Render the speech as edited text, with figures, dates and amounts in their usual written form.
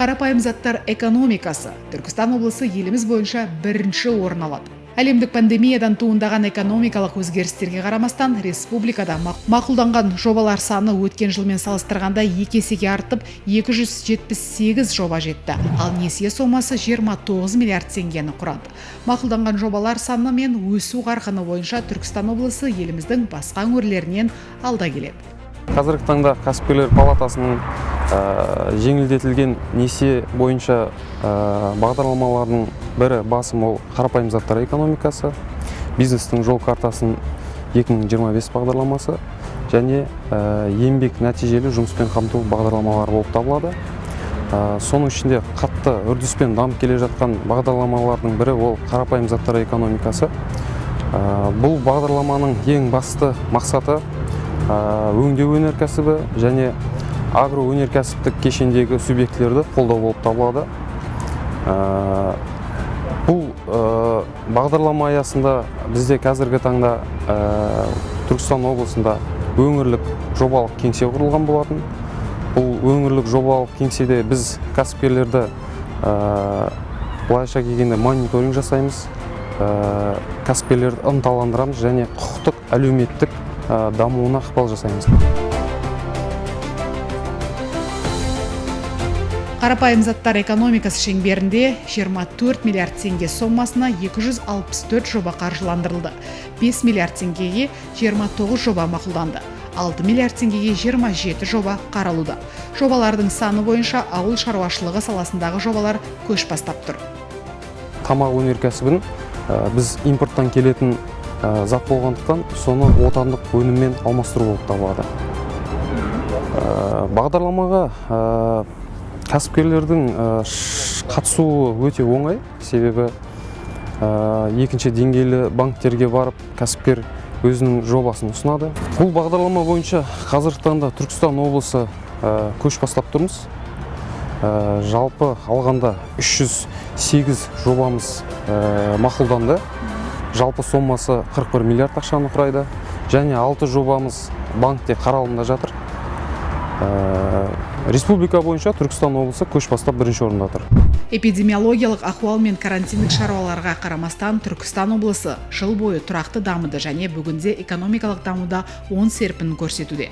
Қарапайым заттар экономикасы. Түркістан облысы еліміз бойынша бірінші орын алады. Әлемдік пандемиядан туындаған экономикалық өзгерістерге қарамастан, республикада мақұлданған жобалар саны өткен жылмен салыстырғанда 2 есеге артып, 278 жоба жетті. Ал несие сомасы 29 миллиард теңгені құрады. Мақұлданған жобалар саны мен өсу қарқыны бойынша Түркістан облысы еліміздің басқа өңірлерінен алда келеді. Қазіргі таңда кәсіпкерлер палатасының жеңілдетілген несие бойынша бағдарламаларының бірі басым, ол қарапайым заттар экономикасы, бизнестің жол картасын 2025 бағдарламасы және еңбек нәтижелі жұмыспен қамту бағдарламалары болып табылады. Соның ішінде қатты үрдіспен дамып келе жатқан бағдарламалардың бірі ол қарапайым заттар экономикасы. Бұл бағдарламаның ең басты мақсаты өңдеу өнеркәсібі және агроөнеркәсіптік кешендегі субъектілерді қолдау болып табылады. Бұл бағдарлама аясында бізде қазіргі таңда Түркістан облысында өңірлік жобалық кеңсе құрылған болатын. Бұл өңірлік жобалық кеңседе біз кәсіпкерлерді былайша келгенде мониторинг жасаймыз, кәсіпкерлерді ынталандырамыз және құқықтық, әлеуметтік дамуына ықпал жасаймыз. Қарапайым заттар экономикасы шеңберінде 24 миллиард теңге сомасына 264 жоба қаржыландырылды. 5 миллиард теңгеге 29 жоба мақұлданды. 6 миллиард теңгеге 27 жоба қаралуда. Жобалардың саны бойынша ауыл шаруашылығы саласындағы жобалар көш бастап тұр. Тамақ өнеркәсібін біз импорттан келетін зат болғандықтан, соны отандық өніммен алмастыру болып табылады. Бағдарламаға кәсіпкерлердің қатысуы өте оңай, себебі екінші деңгейлі банктерге барып, кәсіпкер өзінің жобасын ұсынады. Бұл бағдарлама бойынша қазіргі таңда Түркістан облысы көш бастап тұрмыз. Жалпы алғанда 308 жобамыз мақұлданды. Жалпы сомасы 41 миллиард ақшаны құрайды және 6 жобамыз банкте қаралымда жатыр. Республика бойынша Түркістан облысы көш бастап бірінші орында тұр. Эпидемиологиялық ахуал мен карантиндік шараларға қарамастан, Түркістан облысы жыл бойы тұрақты дамыды және бүгінде экономикалық дамуда оң серпінін көрсетуде.